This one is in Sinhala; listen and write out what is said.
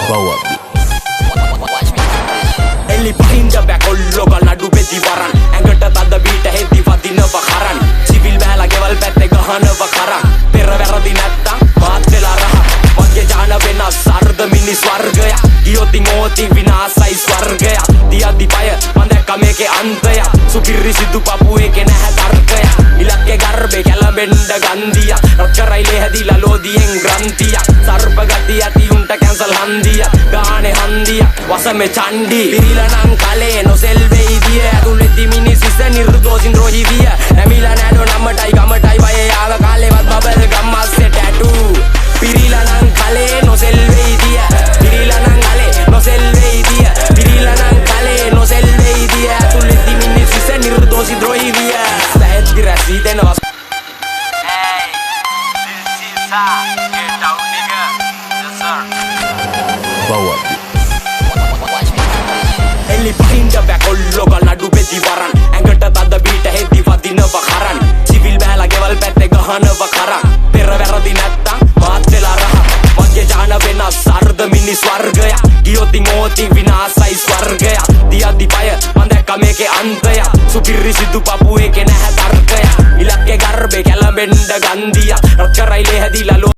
බව්වබ්බි. එලි පහින්ද බෑ කොල්ලෝ ගල් නඩු බෙදි වරන්. ඇඟට තද බීට හෙද්දි වදිනව කරන්. සිවිල් බෑලා ගෙවල් පැත්තේ ගහනව කරන්. පෙර වැරදි නැත්තම් මාත් වෙලා රහ. මගේ ජාන වෙනස් අර්ධ මිනිස් වර්ගයක්. ගියොතින් ඕතින් විනාසයි ස්වර්ගයක්. දියද්දි පය මං දැක්ක මේකේ අන්තයක්. සුපිරි සිදු පපු එකේ නැහැ තර්කයක්. ඉලක්කේ ගර්භේ කැළඹෙන්න ගන්දියක්. රත් කරයි ලේ හැදිලා ලෝදියෙන් ග්‍රන්ථියක්. සර්ප ගති ඇති උන්ට කැන්සල් හන්දියක්. ගානේ හන්දියක් වසමේ චණ්ඩි. පිරිලා නම් කලේ නොසෙල් වෙයි දිය. ඇතුල් වෙද්දි මිනිස් හිස නිර්දෝෂින් ද්‍රෝහි විය. නැමිලා නෑනෝ නමටයි ගමටයි බය ආව කාලේවත් බබල් ගම් අස්සේ ටැටූ. පිරිලා නම් කලේ නොසෙල් වෙයි දිය. පිරිලා නම් අලේ නොසෙල් වෙයි දිය. පිරිලා නම් කලේ නොසෙල් වෙයි දිය. ඇතුල් වෙද්දි මිනිස් හිස නිර්දෝෂි ද්‍රෝහි විය. සැහෙද්දි රැස් හිතෙනවා. Hey, this is get down, nigga. Yes, sir. බව්වබ්බි. එලි පහින්ද බෑ කොල්ලෝ ගල් නඩු බෙදි වරන්. ඇඟට තද බීට හෙද්දි වදිනව කරන්. සිවිල් බෑලා ගෙවල් පැත්තේ ගහනව කරන්. පෙර වැරදි නැත්තම් මාත් වෙලා රහ. මගේ ජාන වෙනස් අර්ධ මිනිස් වර්ගයක්. ගියොතින් ඕතින් විනාසයි ස්වර්ගයක්. දියද්දි පය මං දැක්ක මේකේ අන්තයක්. සුපිරි සිදු පපු එකේ නැහැ තර්කයක්. ඉලක්කේ ගර්භේ කැළඹෙන්න ගන්දියක්. රත් කරයි ලේ හැදිලා ලෝ